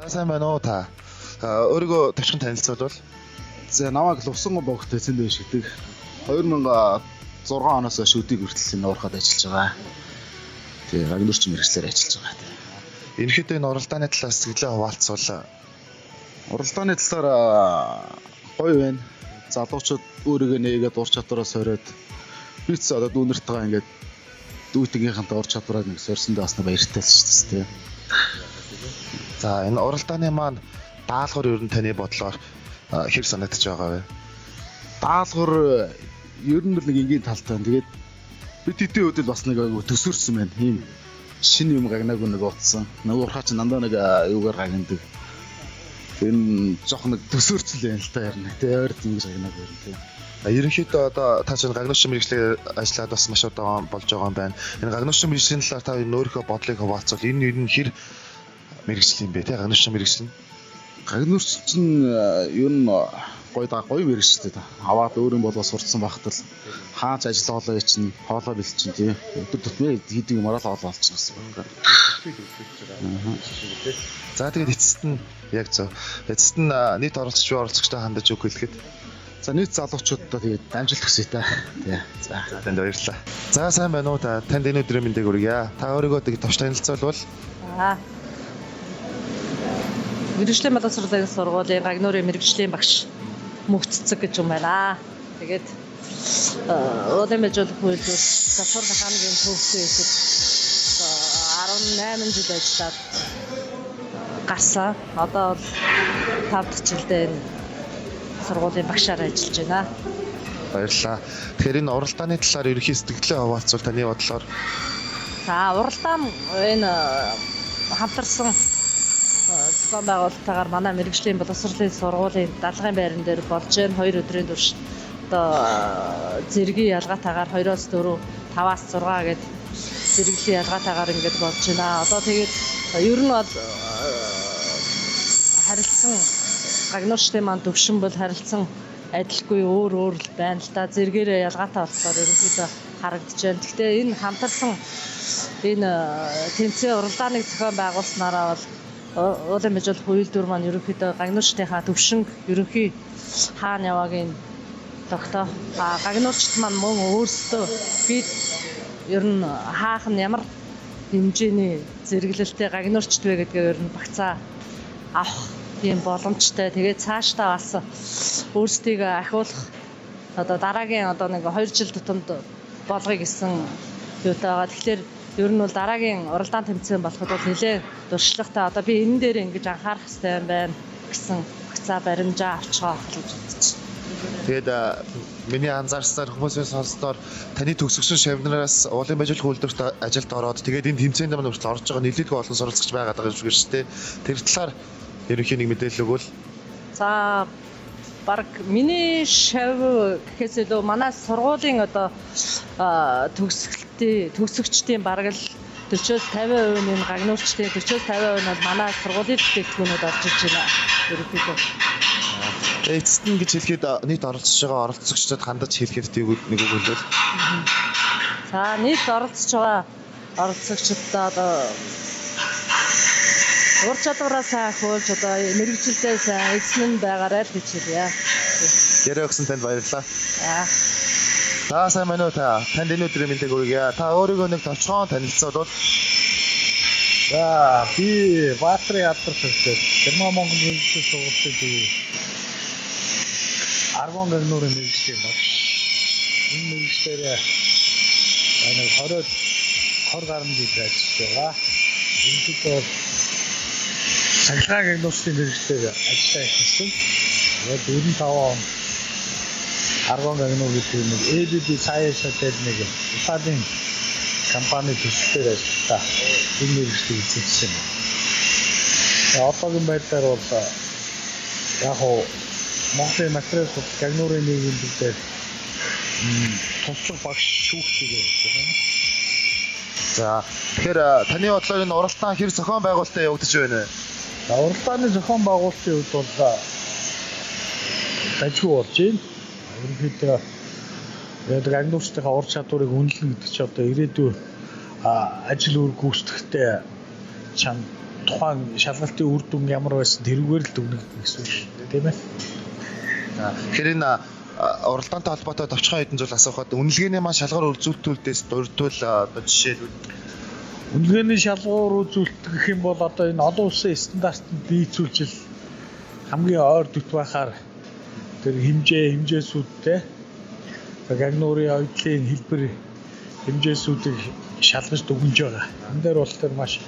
За, сайн байна уу та? Өөрийгөө товчхон танилцуулбал. За, намайг Лувсан богт эзэнд биш гэдэг. 2006 оноос хойш өдийг хүртэл энэ уурхад ажиллаж байгаа. Тэгээ гагнуурч мэргэжлээр ажиллаж байгаа. Ерөнхийдөө энэ уралдааны талаас сэтгэлээ хуваалцвал. Уралдааны талаар гоё байна. Залуучууд өөрийгөө нээгээд ур чадвараа сороод би ч одоо дүүнэртэйгээ ингээд дүүтгийнхэнтэй ур чадвараа нэг сорьсондоо бас нэг баяртай л шүү дээ. За, энэ уралдааны маань даалгавар ер нь таны бодлоор хэр санагдаж байгаа вэ? Даалгавар ер нь л нэг энгийн талтай. Тэгээд бид хэдийн үед л бас нэг айгу төсөөрсөн байна. Ийм шинэ юм гагнаагүй нэг утсан. Нэг урхаа чинь дандаа нэг юугаар гагнадаг. Энэ жоох нэг төсөөрцөл байна л та ярина. Тэгээ ойр ингэж гагнаагүй юм тийм. Ерөнхийдөө одоо та чинь гагнуушчин мэргэжлээр ажиллаад бас маш удаан болж байгаа юм байна. Энэ гагнуушчин мэргэжлийн талаар та энэ өөрийнхөө бодлыг хуваалцвал, энэ ер нь хэр мэргэжил юм бэ те, гагнуушчин мэргэжил нь? Гагнуурч чинь ер нь гоё да, гоё мэргэжил дээ. Аваад өөрийн болоо сурцсан багт л хаач ажил хоолоо чинь хоолоо бэлчин тий. Өдөр тутмын хийдэг юмараа л хоолоо олчихно гэсэн байна. За, тэгээд эцэст нь, яг зөв. Эцэст нь нийт оролцогч буй оролцогчтой хандаж үг хэлэхэд. За, нийт залуучуудаа тэгээд амжилт хүсье та. Тий. За. За, танд баярлалаа. За, сайн байна уу та? Танд энэ өдрийн мэндийг хүргье. Та өөрийгөө тэг товч танилцуулбал. За. Мэргэжлийн боловсролын сургуулийн гагнуурын мэргэжлийн багш Мөнх Цэцэг гэж юм байна. Тэгээд уулын бажуулах үйлдвэр засвар механикийн төвтэй хэсэг 18 жил ажиллаад гарсан. Одоо бол 5 дахь жилдээ энэ сургуулийн багшаар ажиллаж байна. Баярлалаа. Тэгэхээр энэ уралдааны талаар ерөнхий сэтгэлдээ хуваалцвал, таны бодлоор. За, уралдаан энэ хамтарсан зохион байгуулалтаагаар манай мэргэжлийн боловсролын сургуулийн даалгын байран дээр болж байна. 2 өдрийн турш одоо зэргийн ялгаатайгаар 2-оос 4, 5-аас 6 гээд зэрэглэлийн ялгаатайгаар ингээд болж байна. Одоо тэгээд ер нь бол харилцан гагнуурчдын маань төвшин бол харилцан адилгүй өөр өөр л байна л да. Зэргээрээ ялгаатай болохоор ерөнхийдөө харагдаж байна. Гэхдээ энэ хамтарсан энэ тэмцээн уралдааныг зохион байгуулснараа бол уулын бажуулах үйлдвэр маань ерөнхийдөө гагнуурчдынхаа төвшинг ерөнхий хаана яваагийн тогтоо. А гагнуурчд маань мөн өөрсдөө бид ер нь хаах нь ямар хэмжээний зэрэглэлтэй гагнуурчд вэ гэдгээ ер нь багцаа авах тийм боломжтой. Тэгээд цаашдаа бас өөрсдийгөө ахиулах одоо дараагийн одоо нэг 2 жил тутамд болгоё гэсэн юутай байгаа. Тэгэхээр ер нь бол дараагийн уралдаан тэмцээн болоход бол нэлээд туршлагатай. Одоо би энэ дээр ингэж анхаарах хэрэгтэй юм байна гэсэн багцаа баримжаа авчгаа гэж бодож. Тэгээд миний анзаарснаар, хүмүүсийн сонссноор таны төгсгсөн шавнараас уулын бажуулах үйлдвэрт ажилд ороод, тэгээд энэ тэмцээнд маань хүртэл орж байгаа нэлээдгүй олон суралцагч байгаад байгаа юм шиг шүү дээ. Тэр талаар ерөнхий нэг мэдээлэл өгвөл. За, баг миний шав гэхээс илүү манай сургуулийн одоо төгсгөлтийн төгсөгчдийн бараг л 40-оос 50% нь энэ гагнуурчдын 40-оос 50% нь бол манай сургуулийн бүтээгдэхүүнүүд орж иж байна. Ерөнхийдөө. Эцэст нь гэж хэлэхэд нийт оролцож байгаа оролцогчдод хандаж хэлэхэд нэг үг хэлбэл. За, нийт оролцож байгаа оролцогчдод одоо ур чадвараа сайн ахиулж, одоо мэргэжилдээ сайн эзэн нь байгаарай л гэж хэлье. Яриа өгсөн танд баярлалаа. За. За, сайн байна уу та? Танд энэ өдрийн мэндийг хүргье. Та өөрийгөө нэг товчхон танилцуулбал. За, би Баатрын алдар төртэй Герман Монгол мэргэжлийн сургуулийн төв аргон гагнуурын мэргэжлийн багш. Энэ мэргэжлээрээ нэг 20 20 гаруй жил ажиллаж байгаа. Ерөнхийдөө бол цахилгаан гагнуурчдын мэргэжлээр ажиллаа эхэлсэн. Тэгээд 95 он аргон гагнуур гэдэг нэг ABB Science гэдэг нэг Италийн компани төсөл дээр ажиллахдаа энэ мэргэжлийг эзэмшсэн юм. Тэгээд одоогийн байдлаар бол яг уу Монголын материал гагнуурын нийгэмд дээр туслах багш шүүгчтэй байж байгаа. За, тэгэхээр таны бодлоор энэ уралдаан хэр зохион байгуулалттай явагдаж байна вэ? За, уралдааны зохион байгуулалтын хувьд бол дажгүй болж байна. Ерөнхийдөө яг гагнуурчдынхаа ур чадварыг үнэлнэ гэдэг чи одоо ирээдүй ажил үүрэг гүйцэтгэхдээ чам Тухайн шалгалтын үр дүн ямар байсан тэрүүгээр л дүгнэгдэнэ гэсэн үг шүү дээ, тийм ээ. За тэгэхээр энэ уралдаантай холбоотой товчхон хэдэн зүйл асуухад үнэлгээний маань шалгуур үзүүлэлтүүдээс дурдвал одоо жишээлбэл үнэлгээний шалгуур үзүүлэлт гэх юм бол одоо энэ олон улсын стандартанд нийцүүлж л хамгийн ойр дөт байхаар тэр хэмжээсүүдтэй гагнуурын оюутлын хэлбэр хэмжээсүүдийг шалгаж дүгнж байгаа. Энэ дээр бол тэр маш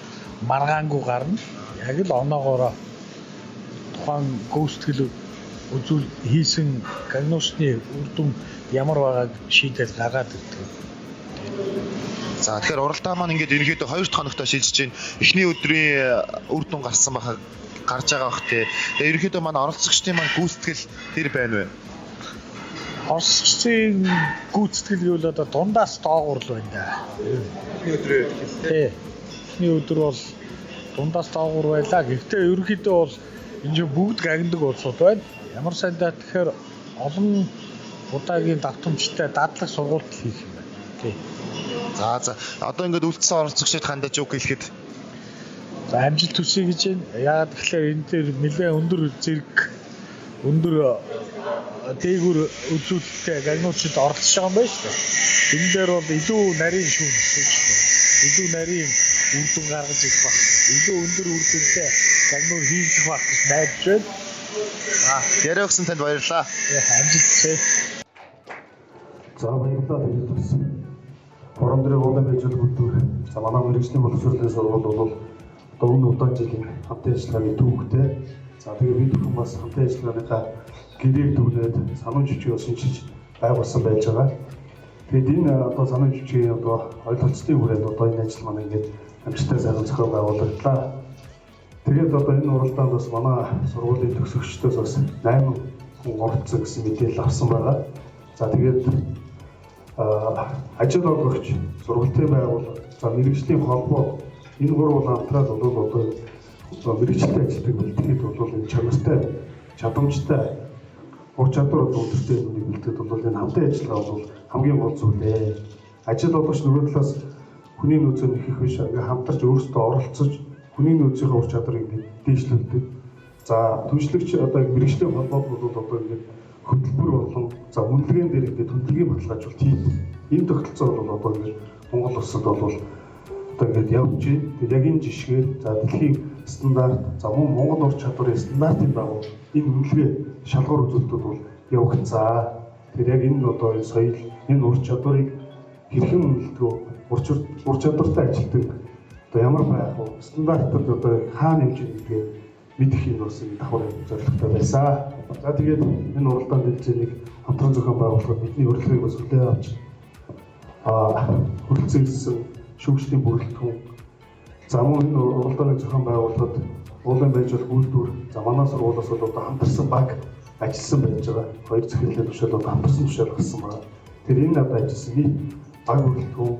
маргаангүй гарна. Яг л оноогоороо тухайн гүйцэтгэл үзүүл хийсэн гагнуурчны үр дүн ямар байгааг шийдэл гаргаад ирдэг. За тэгэхээр уралдаан маань ингээд ерөнхийдөө 2 дахь хоногтой шилжиж байна. Эхний өдрийн үр дүн гарсан байхаа гарч байгаа бах тий. Тэгээ ерөнхийдөө манай оролцогчдын маань гүйцэтгэл тэр байна вэ? Оролцогчдын гүйцэтгэл гэвэл одоо дундаас доогуур л байна да. Эхний өдрөө тий. Эхний өдөр бол дундаас доогуур байлаа. Гэхдээ ерөнхийдөө бол энэ чинь бүгд гагнадаг улсууд байна. Ямар сайндаа тэгэхээр олон удаагийн давтамжтай дадлаг сургуульд хийх юм байна. Тий. За за одоо ингээд үлдсэн оролцогчдод хандаж үг хэлэхэд за амжилт хүсье гэж байна. Яагаад гэхээр энэ дээр нэлээд өндөр зэрэг өндөр дээгүр үзүүлэлттэй гагнуучид оролцож байгаа юм байна шүү дээ. Энэ дээр бол илүү нарийн шүүн гэсэн үг шүү дээ. Илүү нарийн үр дүн гаргаж ирэх баг. Илүү өндөр үр дүнтэй гагнуур хийх байх гэж найдаж байна. Яриа өгсөн танд баярлалаа. Амжилт хүсье. За баярлалаа тэгээд бас Хорон дөрөв уулын байжуулах үйлдвэр. За манай мэргэжлийн боловсролын сургууль бол одоо өмнө удаан жилийн хамтын ажиллагааны түүхтэй. За тэгээ бид бүхэн бас хамтын ажиллагааныхаа гэрээг дүгнээд санамж жүжиг бас шинчилж байгуулсан байж байгаа. Тэгээд энэ одоо санамж жүжигийн одоо ойлголцлын хүрээнд одоо энэ ажил маань ингээд амжилттай сайхан зохион байгуулагдлаа. Тэгээд одоо энэ уралдаанд бас манай сургуулийн төгсөгчдөөс бас 8 хүн оролцсон гэсэн мэдээлэл авсан байгаа. За тэгээд ажил олгогч, сургалтын байгууллага, за мэргэжлийн холбоо энэ гурван хамтраад бол одоо мэргэжилтэй ажилтныг бэлтгэхэд бол энэ чанартай, чадамжтай, ур чадвар одоо өндөртэй нүнийг бэлтгэхэд бол энэ хамтын ажиллагаа бол хамгийн гол зүйл ээ. Ажил олгогч нөгөө талаас хүний нөөцөө нэхэх биш, ингээ хамтарч өөрсдөө оролцож хүний нөөцийнхөө ур чадварыг ингээ дээшлүүлдэг. За түншлэгч одоо мэргэжлийн холбоод бол одоо ингээ хөтөлбөр болон за үнэлгээн дээр ингээд хөтөлбөрийн баталгаажуулалт хийдэг. Энэ тогтолцоо бол одоо ингээд Монгол улсад бол одоо ингээд явж байна. Тэгээд яг энэ жишгээр за дэлхийн стандарт, за мөн Монгол ур чадварын стандартын дагуу энэ үнэлгээ шалгуур үзүүлэлтүүд бол явагдсан. Тэгэхээр яг энэ одоо энэ соёл, энэ ур чадварыг хэрхэн үнэлдэг вэ? Ур чадвартай ажилтдаг одоо ямар байх вэ? Стандартад одоо хаана явж байна гэдгээ мэдэх юм бас энэ давхар зорилготой байсан. За тэгээд энэ уралдаан дэлзэнийг хамтран зохион байгуулахад бидний урилгыг бас хүлээн авч хүрэлцэн ирсэн шүүгчдийн бүрэлдэхүүн, за мөн энэ уралдааныг зохион байгуулахад уулын байжуулах үйлдвэр, за манай сургуулиас бол одоо хамтарсан баг ажилласан байж байгаа. Хоёр захирлын тушаал одоо хамтарсан тушаал гарсан байна. Тэр энэ одоо ажилласан нийт баг бүрэлдэхүүн,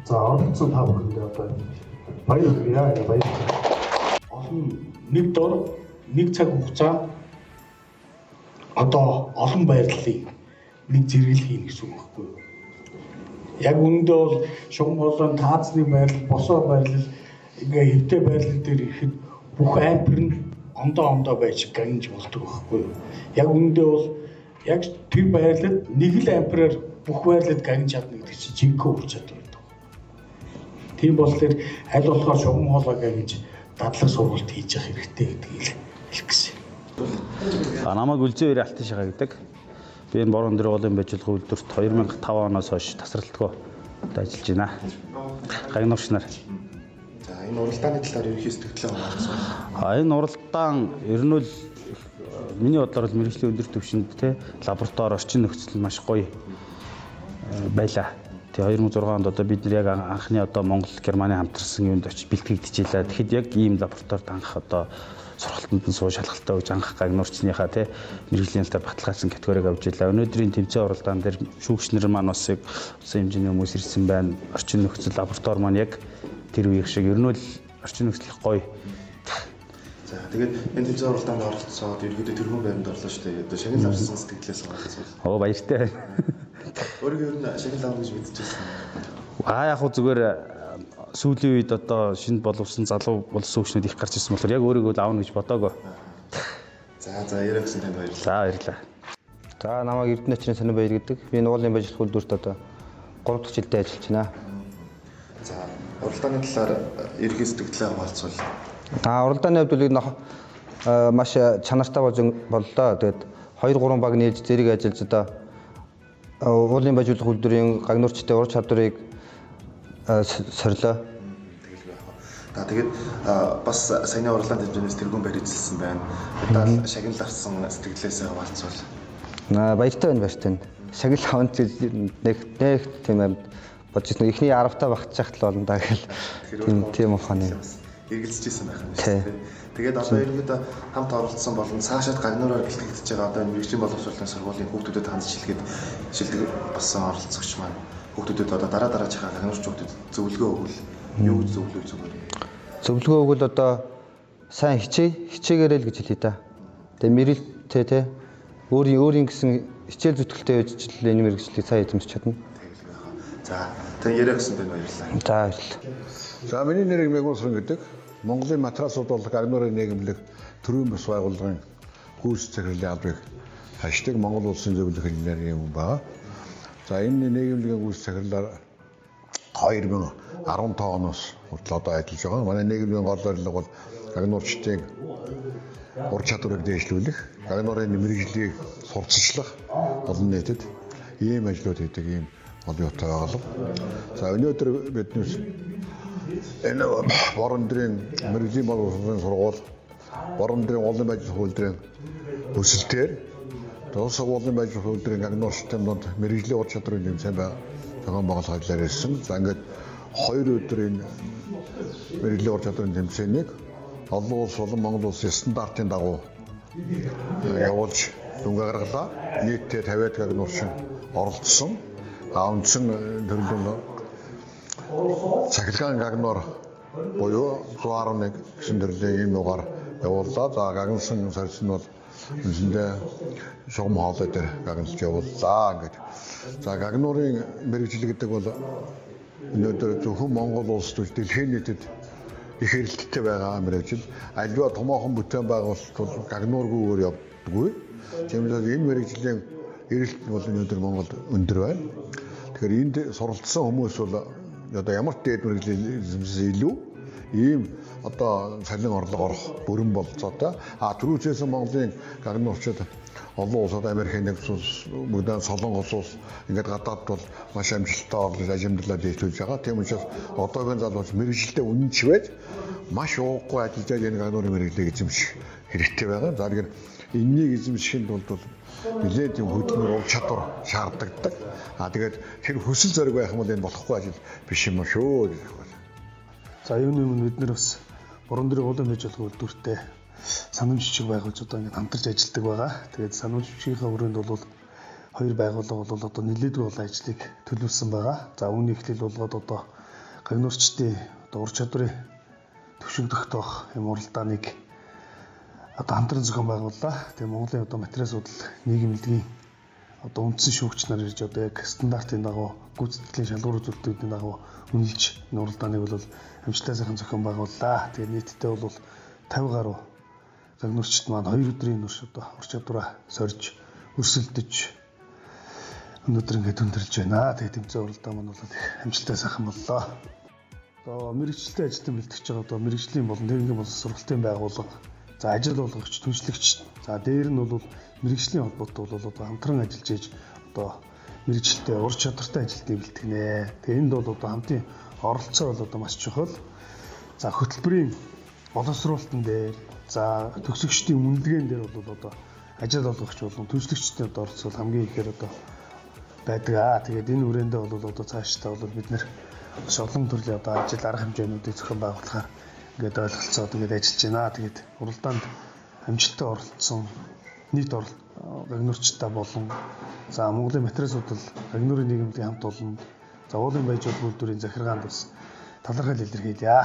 за оролцсон та бүхэндээ одоо баяр хүргье. Баярлалаа. Олон нэг дор нэг цаг хугацаанд одоо олон байрлалыг нэг зэрэглэл хийнэ гэсэн үг байхгүй юу? Яг үүндээ бол шугам болон таазны байрлал, босоо байрлал, ингээ хэвтэй байрлал дээр ирэхэд бүх ампер нь ондоо байж гагнаж болдог байхгүй юу? Яг үүндээ бол яг тэр байрлалд нэг л ампераар бүх байрлалд гагнаж чадна гэдэг чинь жинхэнэ ур чадвар байдаг. Тийм болохоор аль болохоор шугам хоолой гагнаж дадлаг сургалт хийж явах хэрэгтэй гэдгийг хэлэх гэсэн. Намайг Үлзий хоёрын алтан шагаа гэдэг. Би энэ Борон дөрөв уулын байжуулах үйлдвэрт 2005 оноос хойш тасралтгүй ажиллаж байна. Гагнуурч нар. За энэ уралдааны талаар ерөнхий сэтгэлээ хуваалцсан. Энэ уралдаан ер нь л миний бодлоор бол мэргэжлийн өндөр түвшинд те лаборатори орчин нөхцөл нь маш гоё байлаа. Тэгээ 2006 онд одоо бид нар яг анхны одоо Монгол Германы хамтарсан юунд очиж бэлтгэгдчихлээ. Тэгэхэд яг ийм лабораторид анх одоо сургалтанд нь сууж шалгалтаа өгж анх гагнуурчныхаа те мэргэжлийн талаар баталгаажсан категориг авч илаа. Өнөөдрийн тэмцээн уралдаан дээр шүүгч нар маань бас яг улсын хэмжээний хүмүүс ирсэн байна. Орчин нөхцөл лаборатори маань яг тэр үеих шиг ер нь л орчин нөхцөл гоё. За тэгээд энэ тэмцээн уралдаанд оролцоод ерөнхийдөө тэрхүүн байранд орлоо шүү дээ. Одоо шагнал авсан сэтгэлээс хуваалцвал. Оо баяртай байна. Өөрийгөө ер нь шагнал авах гэж мэдчихсэн. Аа яг хөө зүгээр сүүлийн үед одоо шинэ боловсон залуу боловсон хөгжнүүд их гарч ирсэн болохоор яг өөрийгөө л авна гэж бодоагүй. За за яриа өгсөн танд баярлалаа. За баярлалаа. За намайг Эрдэнэчний Сонин Баяр гэдэг. Би Нуулын баяжлах үйлдвэрт одоо 3 дахь жилдээ ажиллаж байна. За уралдааны талаар ерөнхий сэтгэлдээ хуваалцвал. Уралдааны хувьд бол маш чанартай болж боллоо. Тэгээд 2 3 баг нээлж зэрэг ажиллаж одоо уулын баяжуулах үйлдвэрийн гагнуурчтай ур чадварыг сорилоо. За тэгээд бас саяны уралдаан хэмжээнээс тэргүүн байр эзэлсэн байна. Медаль шагнал авсан сэтгэлээсээ хуваалцвал. Баяртай байна, баяртай байна. Шагнал авах нэг нэг тийм амьд бодож ирсэн. Эхний 10-таа багтчих л болно да гэл. Тийм ухааны. Эргэлзэж исэн байх юм шүү дээ. Тэгээд одоо ерөнхийдөө хамт оролцсон болон цаашаад гагнуураар бэлтгэгдэж байгаа одоо мэргэжлийн боловсролын сургуулийн хүүхдүүдэд хандж шилгээд шилдэг болсон оролцогч маань хүүхдүүдэд одоо дараа дараачихаа гагнуурч хүүхдүүдэд зөвлөгөө өгвөл юу гэж зөвлөвөл зүгээр? Зөвлөгөө өгвөл одоо сайн хичээгээрэй л гэж хэлье да. Тэгээ мэрэлтэй те өөрийн гэсэн хичээл зүтгэлтэй байж л энэ мэргэжлийг сайн эзэмшиж чадна. За тэгээ яриа өгсөн танд баярлалаа. За баярлалаа. За миний нэрийг Мегуусран гэдэг. Монголын матрасууд бол гагнуурын нийгэмлэг төрийн бус байгууллагын гүйцэтгэх захирлын албыг хашдаг Монгол улсын зөвлөх инженерийн хүн байгаа. За энэ нийгэмлэгийн гүйцэтгэх захирлаар 2015 оноос хүртэл одоо ажиллаж байгаа. Манай нийгэмлэгийн гол зорилго бол гагнуурчдын ур чадварыг дээшлүүлэх, гагнуурын мэргэжлийг сурталчлах олон нийтэд ийм ажлууд хийдэг ийм олон юутай байгууллага. За өнөөдөр биднээс энэ Борондрын мэргэжлийн боловсролын сургууль, Борондрын уулын байдлын үйлдвэрийн өсөлтөөр улс уулын байдлын үйлдвэрийн гагнуурчдын дунд мэргэжлийн ур чадварын тэмцээн зохион байгуулах ажлаар ирсэн. За ингээд 2 өдөр энэ мэргэжлийн ур чадварын тэмцээнийг олон улс болон Монгол улсын стандартын дагуу явуулж дүнгээ гаргалаа. Нийтдээ 50 гагнуурчин оролцсон. Үндсэн төрлийн цахилгаан гагнуур буюу 111 гэсэн төрлийн ийм югаар явууллаа. За гагнасан сорьц нь бол үндсэндээ шугам хоолой дээр гагналж явууллаа ингээд. За гагнуурын мэргэжил гэдэг бол өнөөдөр зөвхөн Монгол улс төр дэлхийн нийтэд их эрэлттэй байгаа мэргэжил. Альва томоохон бүтээн байгуулалт бол гагнуургүйгээр явдаггүй. Тийм учраас энэ мэргэжлийн эрэлт нь бол өнөөдөр Монголд өндөр байна. Тэгэхээр энд суралцсан хүмүүс бол одоо ямар ч дээд мэргэжлийн эзэмшээс илүү ийм одоо цалин орлого орох бүрэн болцоотой. А түрүүчээсэн Монголын гагнуурчид олон улсад Америкийн нэгдсэн улс, бүгдээ Солонгос улс ингээд гадаад бол маш амжилттай орлож аж амьдралаа дээшлүүлж байгаа. Тийм учраас одоогийн залууч мэргэжилдээ үнэнч байж маш ууггүй ажиллаж энэ гагнуурын мэргэжлийг эзэмших хэрэгтэй байгаа. За тэгэхээр энэнийг эзэмшихийн тулд бол нэлээд тийм хөдөлмөр ур чадвар шаардлагатай. А тэгээд тэр хүсэл зориг байх юм бол энэ болохгүй ажил биш юм шүү гэх байна. За юуны өмнө бид нэр бас Борондрын уулын байж болох үйлдвэртэй санамж жижиг байгуулж одоо ингээд хамтарч ажилладаг байгаа. Тэгээд санамж жижигийнхаа өрөөнд бол хоёр байгууллага бол одоо нэлээдгүй бол ажлыг төлөвлөсөн байгаа. За үүний эхлэл болгоод одоо гагнуурчдын одоо ур чадварын түвшинг тогтоох юм уралдааныг одоо хамтран зохион байгууллаа. Тэгээ Монголын одоо материал судал нийгэмлэгийн одоо үндсэн шүүгч нар ирж одоо яг стандартын дагуу гүйцэтгэлийн шалгуур үзүүлэлтүүдийн дагуу үнэлж энэ уралдааныг бол амжилттай сайхан зохион байгууллаа. Тэгээ нийтдээ бол 50 гаруй загнуурчид маань 2 өдрийн турш одоо ур чадвараа сорж өрсөлдөж өнөөдөр ингээд өндөрлж байна. Тэгээ тэмцээн уралдаан маань бол их амжилттай сайхан боллоо. Одоо мэргэжилтэй ажилтан бэлтгэж байгаа одоо мэргэжлийн болон техникийн болон сургалтын байгууллага, за ажил олгогч, түншлэгч, за дээр нь бол мэргэжлийн холбоотой бол одоо хамтран ажиллаж ийж одоо мэргэжилтэй ур чадвартай ажилтныг бэлтгэнэ. Тэгээ энд бол одоо хамтын оролцоо бол одоо маш чухал. За хөтөлбөрийн боловсруулалтын дээр, за төгсөгчдийн үнэлгээн дээр бол одоо ажил олгогч болон түншлэгчдийн одоо оролцоо хамгийн ихээр одоо байдаг аа. Тэгээд энэ хүрээндээ бол одоо цаашдаа бол бид нэр бас олон төрлийн одоо ажил арга хэмжээнүүдийг зохион байгуулахаар ингээд ойлголцоод ингээд ажиллаж байна. Тэгээд уралдаанд амжилттай оролцсон нийт гагнуурчтай болон за Монголын материал судал гагнуурын нийгэмлэгийн хамт олон за уулын баяжуулах үйлдвэрийн захиргаанд бас талархал илэрхийлье.